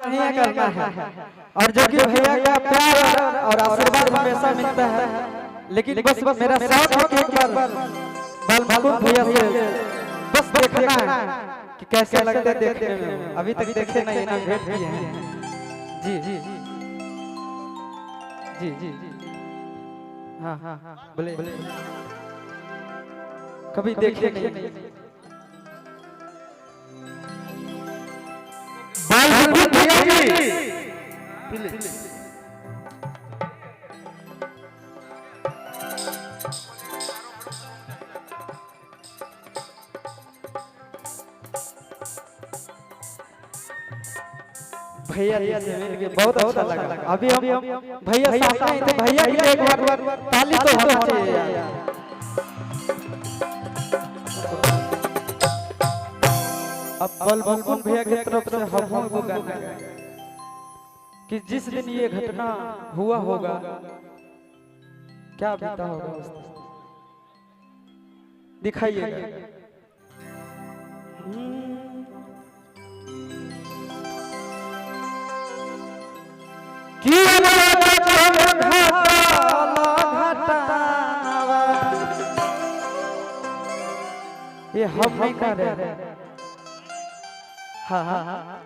नहीं करना है। और जो कि भैया का प्यार और आशीर्वाद हमेशा मिलता है, लेकिन बस मेरा शौक है कि एक बार बालमुकुंद भैया से बस देखना है कि कैसे लगते हैं देखने में। अभी तक देखे नहीं ना, भेंट किए हैं। जी जी जी जी हाँ हाँ हाँ बोले, कभी देखे नहीं। बालमुकुंद भैया जी प्लीज। भैया जी से मिल के बहुत अच्छा लगा। अभी हम भैया सामने आए थे, भैया के लिए एक बार ताली तो होना चाहिए यार। अब बालमुकुंद भैया की तरफ से हम को गाना गाएंगे कि जिस दिन ये घटना हुआ होगा क्या बीता होगा उस दिन, दिखाइएगा। ये हम नहीं कर रहे हैं। हाँ हाँ हाँ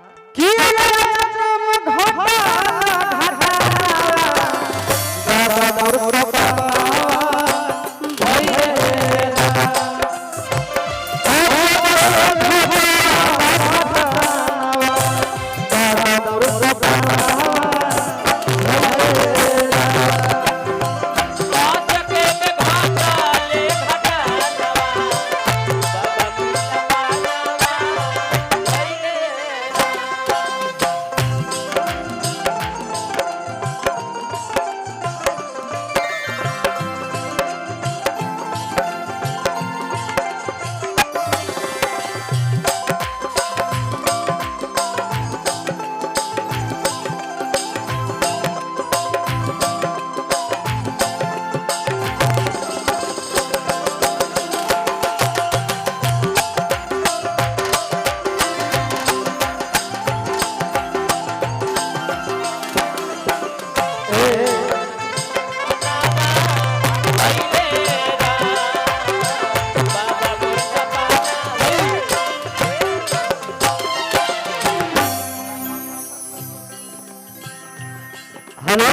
हेलो,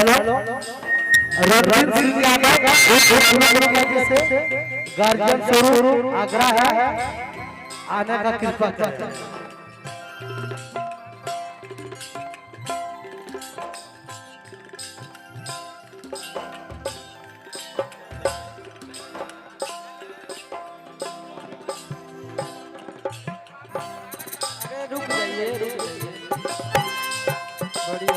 रणवीर सिंह यादव से गार्जियन स्वरूप आगरा है, आने का कृपा करें। अरे रुक जाइए, रुक जाइए, बढ़िया।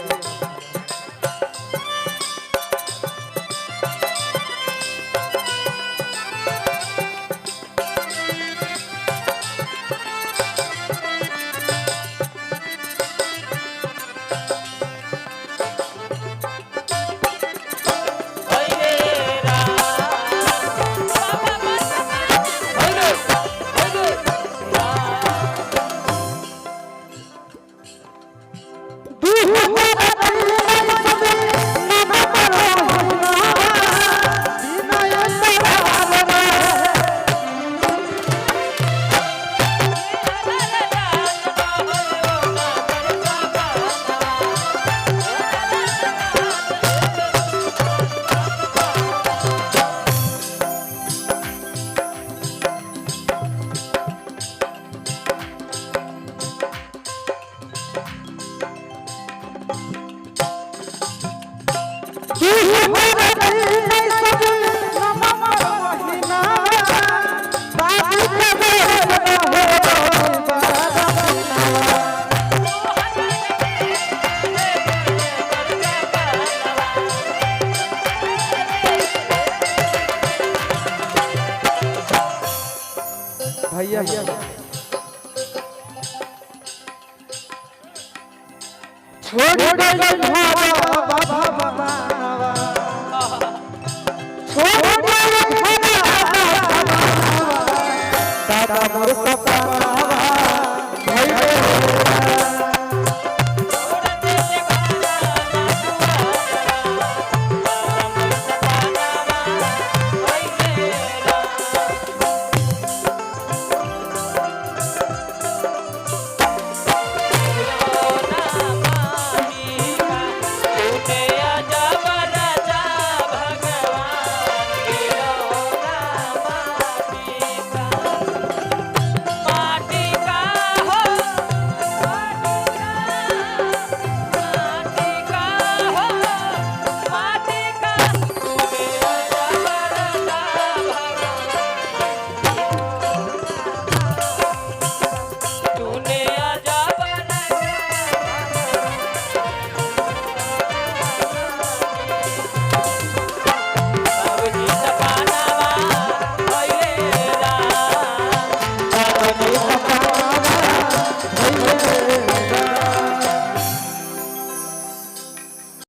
भैया छोड़।